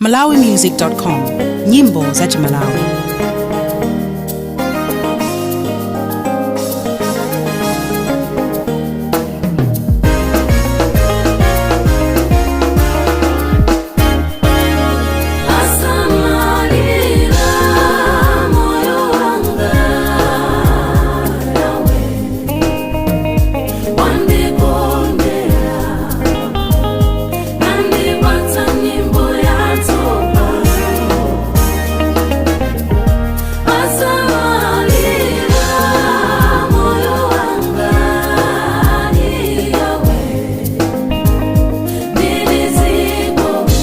Malawimusic.com, nyimbo za Chimalawi. Asamalira moyo wanga nawe wandikondera nandipatsa nyimbo yatsopano. Asamalira moyo wanga yawe nilizikomo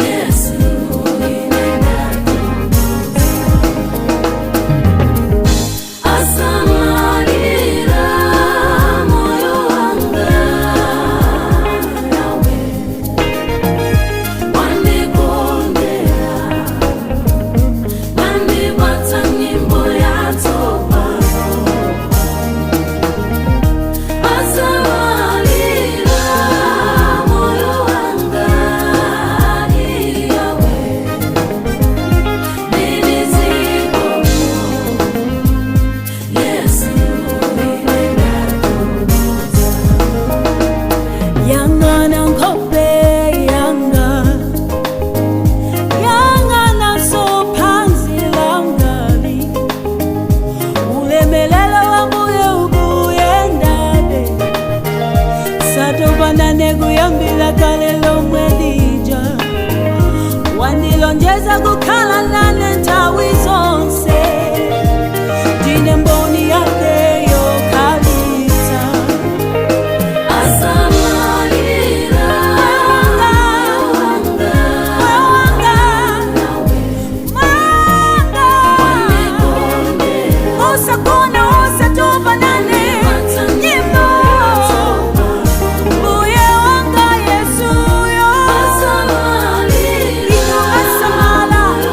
Yesu asamalira moyo wanga nawe wandikondera nandipatsa nyimbo yatsopano. Asamalira moyo wanga yawe nilizikomo Yesu Yang'ana nkhope yanga, yang'ana sophansi langali, ulemelelo wambuye ukuyendabe, satopanda kuyambira kale lomwe lija, wandilonjeza kukhala nane nthawi zonse, ndine mboni yake yokhalitsa. Asamalira moyo wanga wandikondera Usakona usatopa nane nyimbo mbuye wanga Yesuyo Asamalira asamala moyo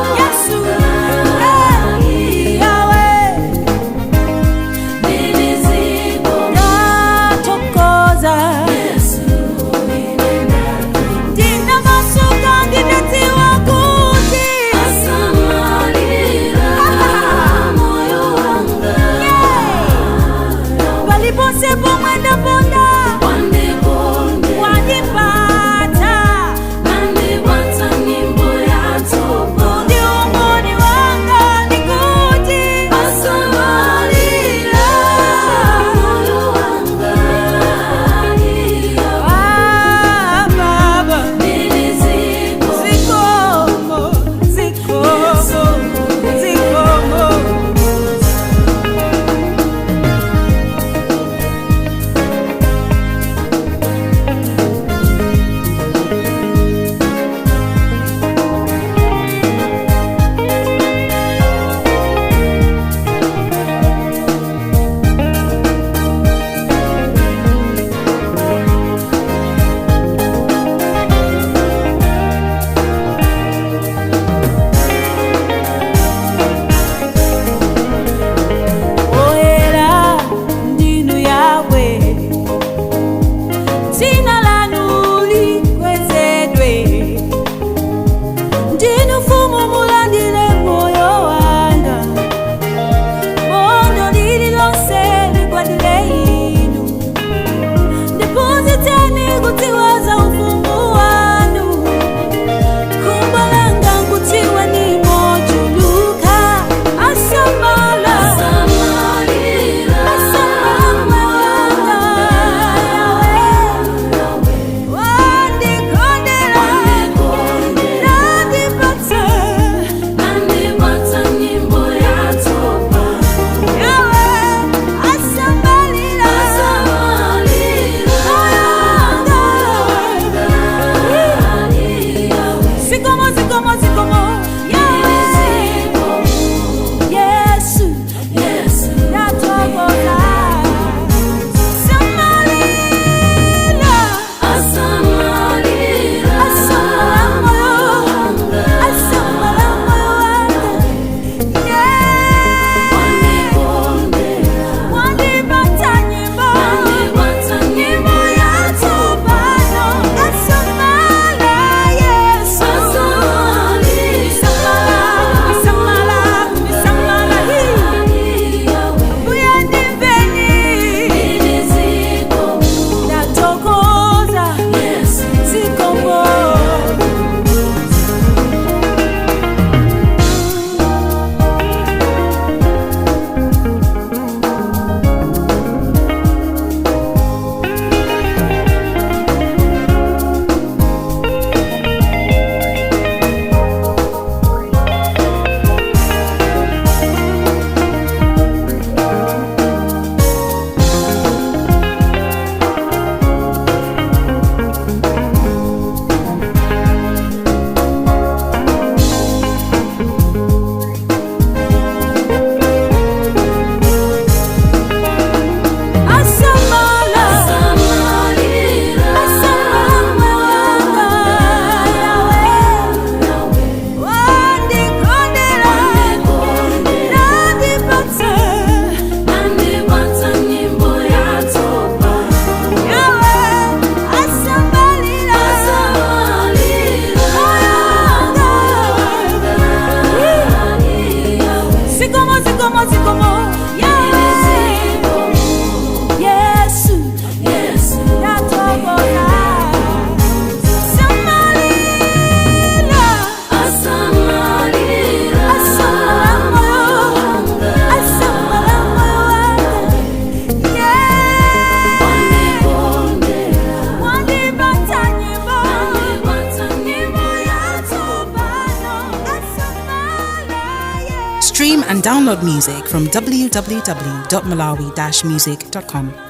Stream and download music from www.malawi-music.com.